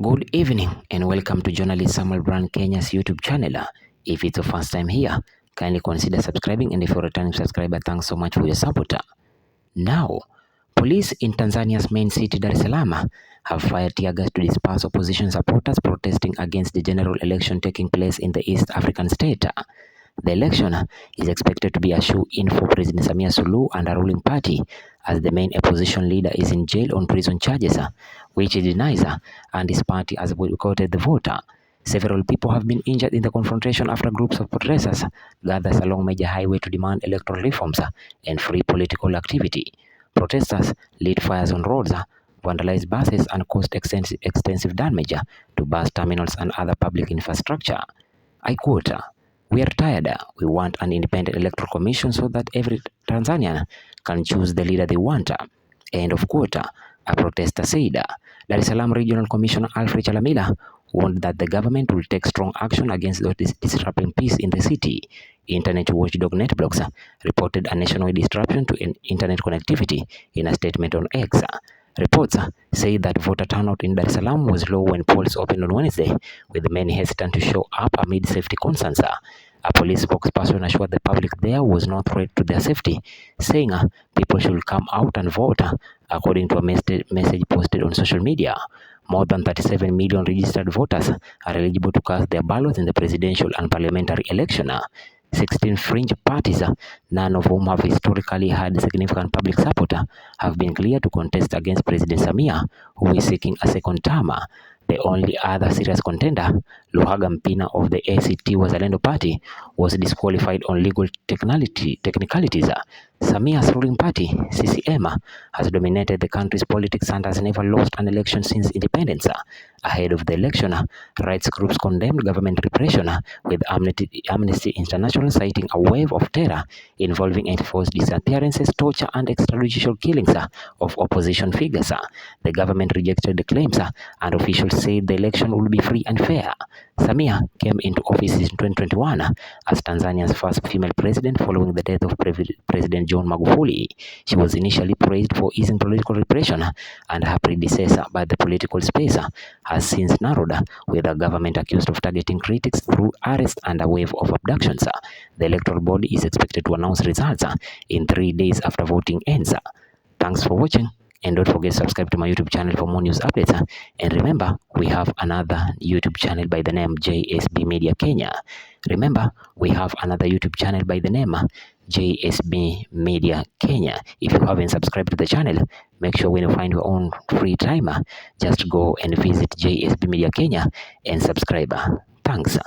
Good evening and welcome to journalist Samuel Brand Kenya's YouTube channel. If it's your first time here, kindly consider subscribing, and if you're a returning subscriber, thanks so much for your support. Now, police in Tanzania's main city Dar es Salaam have fired tear gas to disperse opposition supporters protesting against the general election taking place in the East African state. The election is expected to be a shoe-in for President Samia Suluhu and a ruling party, as the main opposition leader is in jail on treason charges, which he denies, and his party has boycotted the vote. Several people have been injured in the confrontation after groups of protesters gathered along major highway to demand electoral reforms and free political activity. Protesters lit fires on roads, vandalized buses, and caused extensive damage to bus terminals and other public infrastructure. I quote, "We are tired. We want an independent electoral commission so that every Tanzanian can choose the leader they want." End of quote. A protester said. Dar es Salaam Regional Commissioner Alfred Chalamila warned that the government will take strong action against those disrupting peace in the city. Internet watchdog NetBlocks reported a nationwide disruption to internet connectivity in a statement on X. Reports say that voter turnout in Dar es Salaam was low when polls opened on Wednesday, with many hesitant to show up amid safety concerns. A police spokesperson assured the public there was no threat to their safety, saying people should come out and vote, according to a message posted on social media. More than 37 million registered voters are eligible to cast their ballots in the presidential and parliamentary election. 16 fringe parties, none of whom have historically had significant public support, have been cleared to contest against President Samia, who is seeking a second term. The only other serious contender, Luhaga Mpina of the ACT Wazalendo Party, was disqualified on legal technicalities. Samia's ruling party, CCM, has dominated the country's politics and has never lost an election since independence. Ahead of the election, rights groups condemned government repression, with Amnesty International citing a wave of terror involving enforced disappearances, torture, and extrajudicial killings of opposition figures. The government rejected the claims, and officials said the election will be free and fair. Samia came into office in 2021 as Tanzania's first female president following the death of President John Magufuli. She was initially praised for easing political repression, and her predecessor, but the political space has since narrowed, with the government accused of targeting critics through arrests and a wave of abductions. The electoral body is expected to announce results in 3 days after voting ends. Thanks for watching, and don't forget to subscribe to my YouTube channel for more news updates. And remember, we have another YouTube channel by the name JSB Media Kenya. Remember, we have another YouTube channel by the name JSB Media Kenya. If you haven't subscribed to the channel, make sure when you find your own free time, just go and visit JSB Media Kenya and subscribe. Thanks.